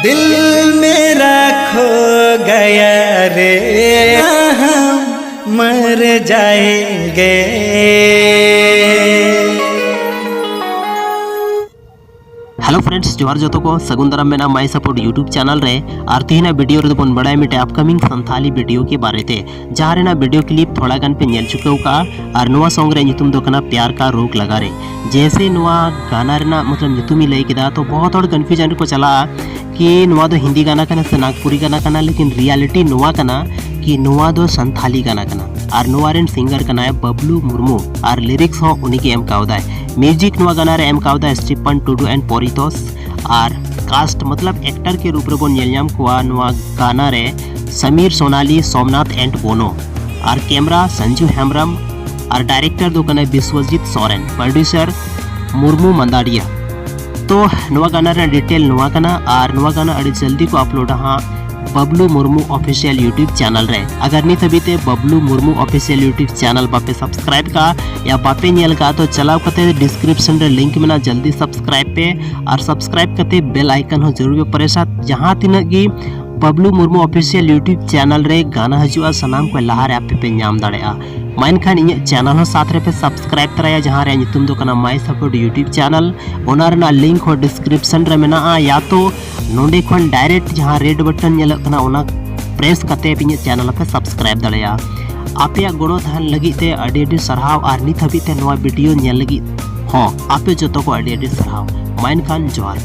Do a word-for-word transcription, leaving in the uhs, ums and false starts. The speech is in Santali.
दिल मेरा खो गया रे, हम मर जाएंगे। Hello friends, ᱡᱚᱦᱟᱨ ᱡᱚᱛᱚ ᱠᱚ, ᱥᱟᱹᱜᱩᱱ ᱫᱟᱨᱟᱢ ᱢᱮᱱᱟᱜᱼᱟ My Support YouTube channel ᱨᱮ᱾ ᱟᱨ ᱛᱮᱦᱮᱧᱟᱜ video ᱨᱮᱫᱚ ᱵᱚᱱ ᱵᱟᱲᱟᱭᱟ ᱢᱤᱫᱴᱮᱱ upcoming ᱥᱟᱱᱛᱷᱟᱞᱤ video ᱠᱮ ᱵᱟᱨᱮ ᱛᱮ, ᱡᱟᱦᱟᱸ ᱨᱮᱱᱟᱜ video clip ᱛᱷᱚᱲᱟ ᱜᱟᱱ ᱯᱮ ᱧᱮᱞ ᱪᱩᱠᱟᱹᱣ ᱠᱟᱜᱼᱟ᱾ ᱟᱨ ᱱᱚᱣᱟ song ᱨᱮᱭᱟᱜ ᱧᱩᱛᱩᱢ ᱫᱚ ᱠᱟᱱᱟ ᱯᱭᱟᱨ ᱠᱟ ᱨᱳᱜᱽ ᱞᱟᱜᱟ ᱨᱮ᱾ ᱡᱮᱭᱥᱮ ᱱᱚᱣᱟ ᱜᱟᱱᱟ ᱨᱮᱱᱟᱜ ᱢᱚᱛᱞᱚᱵ ᱧᱩᱛᱩᱢ ᱤᱧ ᱞᱟᱹᱭ ᱠᱮᱫᱟ, ᱛᱚ ᱵᱚᱦᱚᱛ ᱦᱚᱲ confusion ᱨᱮᱠᱚ ᱪᱟᱞᱟᱜᱼᱟ ᱠᱤ ᱱᱚᱣᱟ ᱫᱚ ᱦᱤᱱᱫᱤ ᱜᱟᱱᱟ ᱠᱟᱱᱟ ᱥᱮ ᱱᱟᱜᱽᱯᱩᱨᱤ ᱜᱟᱱᱟ ᱠᱟᱱᱟ, ᱞᱮᱠᱤᱱ reality ᱱᱚᱣᱟ ᱠᱟᱱᱟ ᱠᱤ ᱱᱚᱣᱟ ᱫᱚ ᱥᱟᱱᱛᱷᱟᱞᱤ ᱜᱟᱱᱟ ᱠᱟᱱᱟ᱾ ᱟᱨ ᱱᱚᱣᱟ ᱨᱮᱱ singer ᱠᱟᱱᱟᱭ ᱵᱟᱵᱞᱩ ᱢᱩᱨᱢᱩ, ᱟᱨ lyrics ᱦᱚᱸ ᱩᱱᱤ ᱜᱮ ᱮᱢ ᱠᱟᱣᱫᱟᱭ᱾ Music ᱱᱚᱣᱟ ᱜᱟᱱᱟ ᱨᱮ ᱮᱢ ᱠᱟᱣᱫᱟᱭ ᱥᱴᱤᱯᱟᱱ ᱴᱩᱰᱩ and ᱯᱚᱨᱤᱛᱳᱥ᱾ ᱟᱨ cast ᱢᱚᱛᱞᱚᱵ actor ᱠᱮ ᱨᱩᱯ ᱨᱮᱵᱚᱱ ᱧᱮᱞ ᱧᱟᱢ ᱠᱚᱣᱟ ᱱᱚᱣᱟ ᱜᱟᱱᱟ ᱨᱮ ᱥᱟᱢᱤᱨ ᱥᱳᱱᱟᱞᱤ, Somnath and ᱵᱳᱱᱳ᱾ R camera ᱥᱟᱱᱡᱩ Hembrom. R director ᱫᱚ ᱠᱟᱱᱟᱭ ᱵᱤᱥᱣᱚᱡᱤᱛ ᱥᱚᱨᱮᱱ, producer ᱢᱩᱨᱢᱩ ᱢᱟᱱᱫᱟᱰᱤᱭᱟ᱾ ᱛᱚ ᱱᱚᱣᱟ ᱜᱟᱱᱟ ᱨᱮᱱᱟᱜ detail ᱱᱚᱣᱟ ᱠᱟᱱᱟ᱾ ᱟᱨ ᱱᱚᱣᱟ ᱜᱟᱱᱟ ᱟᱹᱰᱤ ᱡᱚᱞᱫᱤ ᱠᱚ uploadᱟ ᱦᱟᱸᱜ Bablu Murmu official YouTube channel ᱨᱮ᱾ ᱟᱜᱟᱨ ᱱᱤᱛ ᱦᱟᱹᱵᱤᱡ ᱛᱮ Bablu Murmu official YouTube channel ᱵᱟᱯᱮ subscribe ᱠᱟᱜᱼᱟ ᱭᱟ ᱵᱟᱯᱮ ᱧᱮᱞ ᱠᱟᱜᱼᱟ, ᱛᱚ ᱪᱟᱞᱟᱣ ᱠᱟᱛᱮ description ᱨᱮ link ᱢᱮᱱᱟᱜᱼᱟ, ᱡᱚᱞᱫᱤ subscribe ᱯᱮ᱾ ᱟᱨ subscribe ᱠᱟᱛᱮ bell icon ᱦᱚᱸ ᱡᱟᱹᱨᱩᱲ ᱯᱮ pressᱟ, ᱡᱟᱦᱟᱸ ᱛᱤᱱᱟᱹᱜ ᱜᱮ Bablu Murmu official YouTube channel ᱨᱮ ᱜᱟᱱᱟ ᱦᱤᱡᱩᱜᱼᱟ, ᱥᱟᱱᱟᱢ ᱠᱚ ᱞᱟᱦᱟ ᱨᱮ ᱟᱯᱮ ᱯᱮ ᱧᱟᱢ ᱫᱟᱲᱮᱭᱟᱜᱼᱟ᱾ ᱢᱟ ᱮᱱᱠᱷᱟᱱ ᱤᱧᱟᱹᱜ channel ᱦᱚᱸ ᱥᱟᱛ ᱨᱮᱯᱮ subscribe ᱛᱚᱨᱟᱭᱟ, ᱡᱟᱦᱟᱸ ᱨᱮᱭᱟᱜ ᱧᱩᱛᱩᱢ ᱫᱚ ᱠᱟᱱᱟ My Support YouTube channel᱾ ᱚᱱᱟ ᱨᱮᱱᱟᱜ link ᱦᱚᱸ description ᱨᱮ ᱢᱮᱱᱟᱜᱼᱟ, ᱭᱟ ᱛᱚ ᱱᱚᱸᱰᱮ ᱠᱷᱚᱱ direct ᱡᱟᱦᱟᱸ red button ᱧᱮᱞᱚᱜ ᱠᱟᱱᱟ ᱚᱱᱟ press ᱠᱟᱛᱮ ᱤᱧᱟᱹᱜ channel ᱦᱚᱸᱯᱮ subscribe ᱫᱟᱲᱮᱭᱟᱜᱼᱟ᱾ ᱟᱯᱮᱭᱟᱜ ᱜᱚᱲᱚ ᱛᱟᱦᱮᱱ ᱞᱟᱹᱜᱤᱫ ᱛᱮ ᱟᱹᱰᱤ ᱟᱹᱰᱤ ᱥᱟᱨᱦᱟᱣ, ᱟᱨ ᱱᱤᱛ ᱦᱟᱹᱵᱤᱡ ᱛᱮ ᱱᱚᱣᱟ video ᱧᱮᱞ ᱞᱟᱹᱜᱤᱫ ᱦᱚᱸ ᱟᱯᱮ ᱡᱚᱛᱚ ᱠᱚ ᱟᱹᱰᱤ ᱟᱹᱰᱤ ᱥᱟᱨᱦᱟᱣ᱾ ᱢᱟ ᱮᱱᱠᱷᱟᱱ ᱡᱚᱦᱟᱨ᱾